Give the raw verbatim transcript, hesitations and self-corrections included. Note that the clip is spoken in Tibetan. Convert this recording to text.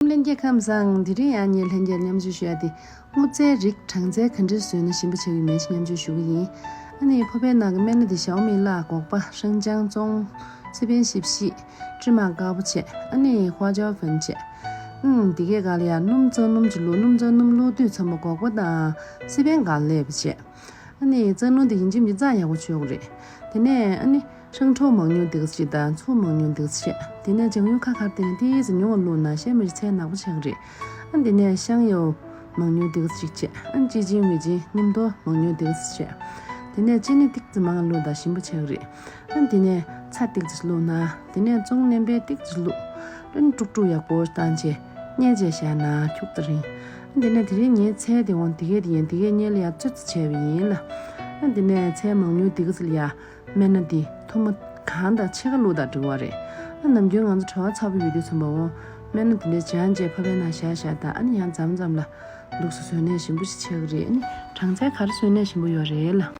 ལྷན་རྒྱས་ཁམས་བཟང་། དེ་རིང་ཡང་ངས་ལྷན་རྒྱས་མཉམ་སྤྱོད་ཞུ་ཡ་དེ་སྔོ་ཚལ་རིགས་གྲང་ཚལ་ག་འདྲས་བཟོས་ན་ཞིམ་པ་ཆགས་ཀྱི་མེད་ཅེས་མཉམ་སྤྱོད་ཞུ་གི་ཡིན། ཨ་ནི་ཕོར་པའི་ནང་གི་སྨན་སྣ་དེ་ཞའོ་མི་ལ་སྒོག་པ། ཧྲེང་ཅང་ཙོང་། ཚི་པན་བཞི་བཞི། ཀྲི་མ་དཀར་པོ་བྱས། ཨ་ནི་ཧྭ་ཅའོ་ཧྥན་བྱས། ཨང་། དེ་གའི་སྒང་ལ་ཡ་སྣུམ་རྩ་སྣུམ་ཅིག་བླུགས། སྣུམ་རྩ་སྣུམ་བླུགས་དུས་ཙམ་པ་སྒོག་པ་དང་ཚི་པན་སྒང་ལ་སླེབས་བྱས། ཨ་ནི་རྩ་སྣུམ་དེ་ཡིན་གཅིག་མིན་གཅིག་རྩ་ཡག་པོ་བྱུག་རེད། དེ་ནས་ཨ་ནི་ཧྲེང་ཁྲོག་མང་ཉུང་དེ་ག་ཅིག་དང་ཚུར་མང་ཉུང་དེ་ག་ཅིག་བྱས། དེ་ནས་ལྗང་ཡུ་ཁ་ཁར་དེ་ནས་ཏིས་ཉུང་བ་བླུགས་ན་ཤེས་མི་ཚད་ནག་པོ་ཆགས་རེད། ཨ་དེ་ནས་ཤང་ཡོ་མང་ཉུང་དེ་ག་ཅིག་བྱས། ཨ་ཅི་ཅིང་ཝེ་ཅིང་སྙིམ་དོ་མང་ཉུང་དེ་ག་ཅིག་བྱས། དེ་ནས་ཅི་ནི་ཏིག་ཙམ་མང་བླུགས་དང་ཞིམ་པོ་ཆགས་རེད། ཨ་དེ་ནས་ཚྭ་ཏིག་ཙམ་བླུགས་ན། དེ་ནས་བཙོང་མནན་པའི་ཏིག་ཙམ་བླུགས། ཨ་དཀྲུག་དཀྲུག་ཡག་པོ་བཏང་བྱས་མཉེ་བྱས་བཞག་ན་ཁྱུག་ཏ་རིང་། ཨ་དེ་ནས་དེ་རིང་ངའི་ཚལ་དེ་འོང་དེ་གས་དེ་ཡིན་དེ་གས་མཉེ་ལ་ཡ་ཚོད་ཙམ་བྱས་པ་ཡིན་ལ། ཨ་དེ་ནས་ཚལ་མང་ཉུང་དེ་ག་ཚོད་ལ་ཡ། སྨན་སྣ་འདི་ཐུར་མ་གང་དང་ཕྱེད་ཀ་བླུགས་དང་འགྲིག་པ་རེད། ཨ་ནམ་རྒྱུན་ང་ཚོ་བྲེལ་བ་ཚ་པོ་ཡོད་དུས་ཙམ་པ་འོང་སྨན་སྣ་འདི་འདྲའི་སྦྱངས་བྱས་ཕོར་པའི་ནང་བཞག་བཞག་དང་། ཨ་ནི་ཡང་མཚམས་མཚམས་ལ་འདུག་སེ་བཟོས་ནས་ཞིམ་པོ་ཞིག་ཆགས་ཀྱི་རེད། ཨ་ནི་གྲང་ཚལ་ག་རེ་བཟོས་ནས་ཞིམ་པོ་ཡོད་རེད་ལ།